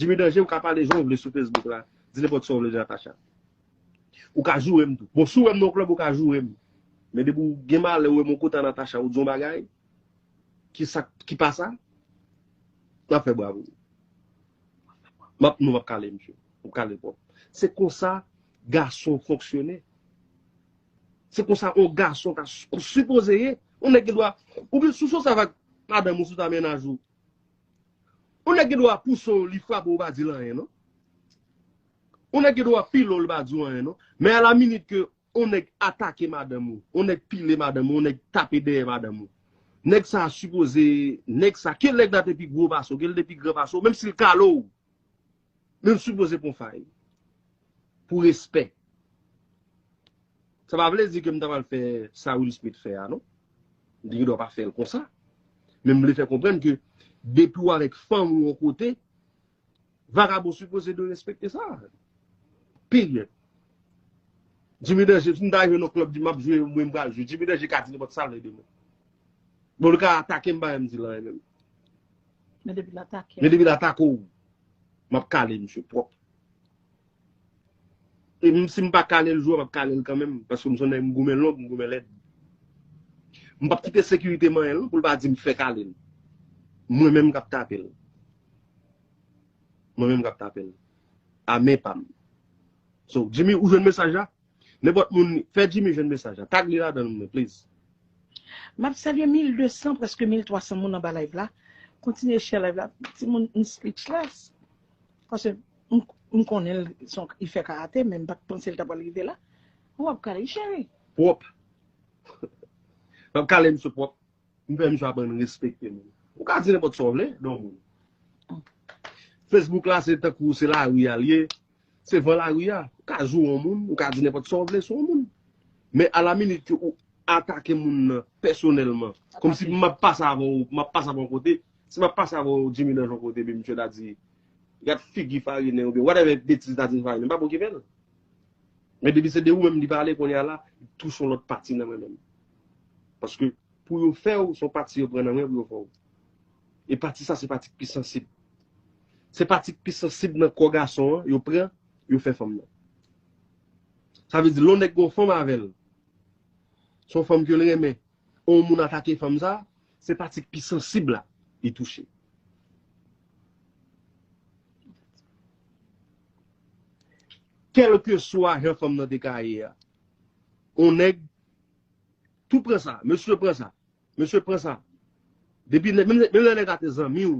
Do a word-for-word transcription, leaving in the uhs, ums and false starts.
Jimmy Danje, ou ka pale jan w vle sou Facebook la. Di nenpòt sa w vle de Natacha. Ou ka joure m tou. Bon, si w wè m nan yon klèb, ou ka joure m. Men depi w gen malè, ou wè m yon kote a Natacha, ou di yon bagay ki sa, ki pa sa, m ap fè bra pou ou. M ap, non, m ap kale misye. M ap kale l pwòp. Se konsa gason fonksyone. Se konsa yon gason ta s-, sipoze ye. Yon nèg gen dwa, oubyen sou sa avèk madanm ou, sou ta mennaj ou. Yon nèg gen dwa pouse w, li frape w, ou pa di l anyen, non. Yon nèg gen dwa pile w, li pa di w anyen, non. Men a la minit ke yon nèg atake madanm ou, yon nèg pile madanm ou, yon nèg tape dèyè madanm ou. Nèg sa a sipoze, nèg sa, ke nèg la te pi gwo pase w, ke l te pi gran pase w, menm si l kale w, men l sipoze pran fay. Pou respè. Sa pa vle di ke m ta pral fè sa Will Smith fè a, non. M te gen dwa pa fè l konsa. Men m vle fè konprann ke depi w avèk fanm ou yon kote, vagabon sipoze de respekte sa. Period. Jimmy Danje, si m ta rive nan klèb, di m ap jwe, mwen m pral jwe. Jimmy Danje ka di nenpòt sa l vle de mwen. Bon, li ka atake m, pa menm di l anyen menm. Men depi l atake. Men depi l atake w, m ap kale misye pwòp. E menm si m pa kale l jou a, m ap kale l kanmenm, paske m se yon nèg, m goumen long, m goumen lèd. M p ap kite sekirite manyen l pou l pa di m fè kale l. Mwen menm k ap tape l. Mwen menm k ap tape l. A men pa m. So, Jimmy, ou jwenn mesaj la? Nenpòt moun, fè Jimmy jwenn mesaj la. Tag li ladan l, please. M ap salye mil de san, prèske mil twa san moun anba live la. Kontinye share live la. Timoun, m speechless. Paske m, m konnen l, se yon, li fè karate, men m pa t panse l ta pral rive la. W ap kale, cheri. Pwòp. M ap kale misye pwòp. M fè misye aprann respekte moun. Ou ka di nenpòt sa w vle de yon moun. Facebook la, se tankou se lari a l ye. Se van lari a. Ou ka joure yon moun, ou ka di nenpòt sa w vle sou yon moun. Men a la minit ke ou atake moun nan pèsonèlman, kòmsi m ap pase avè w, m ap pase avè w yon kote, si m ap pase avè w Jimmy Danje yon kote, epi misye ta di, gad figi Farine, oubyen whatever betiz ta di Farine, m p ap okipe l. Men depi se de ou menm li pale, kounye a la, li touche yon lòt pati nan mwen menm. Paske pou yo fè w, se yon pati yo pran nan mwen pou yo fè w. E pati sa, se pati k pi sansib. Se pati k pi sansib nan kò gason an, yo pran, yo fè fanm nan. Sa vle di, lè yon nèg gen yon fanm avè l, se yon fanm ke l renmen, yon moun atake fanm sa, se pati k pi sansib la, li touche. Kèlkeswa jan fanm nan te ka ye a, yon nèg, tou pran sa, mesye pran sa, mesye pran sa. Depi, menm, menm lè nèg la te zanmi w,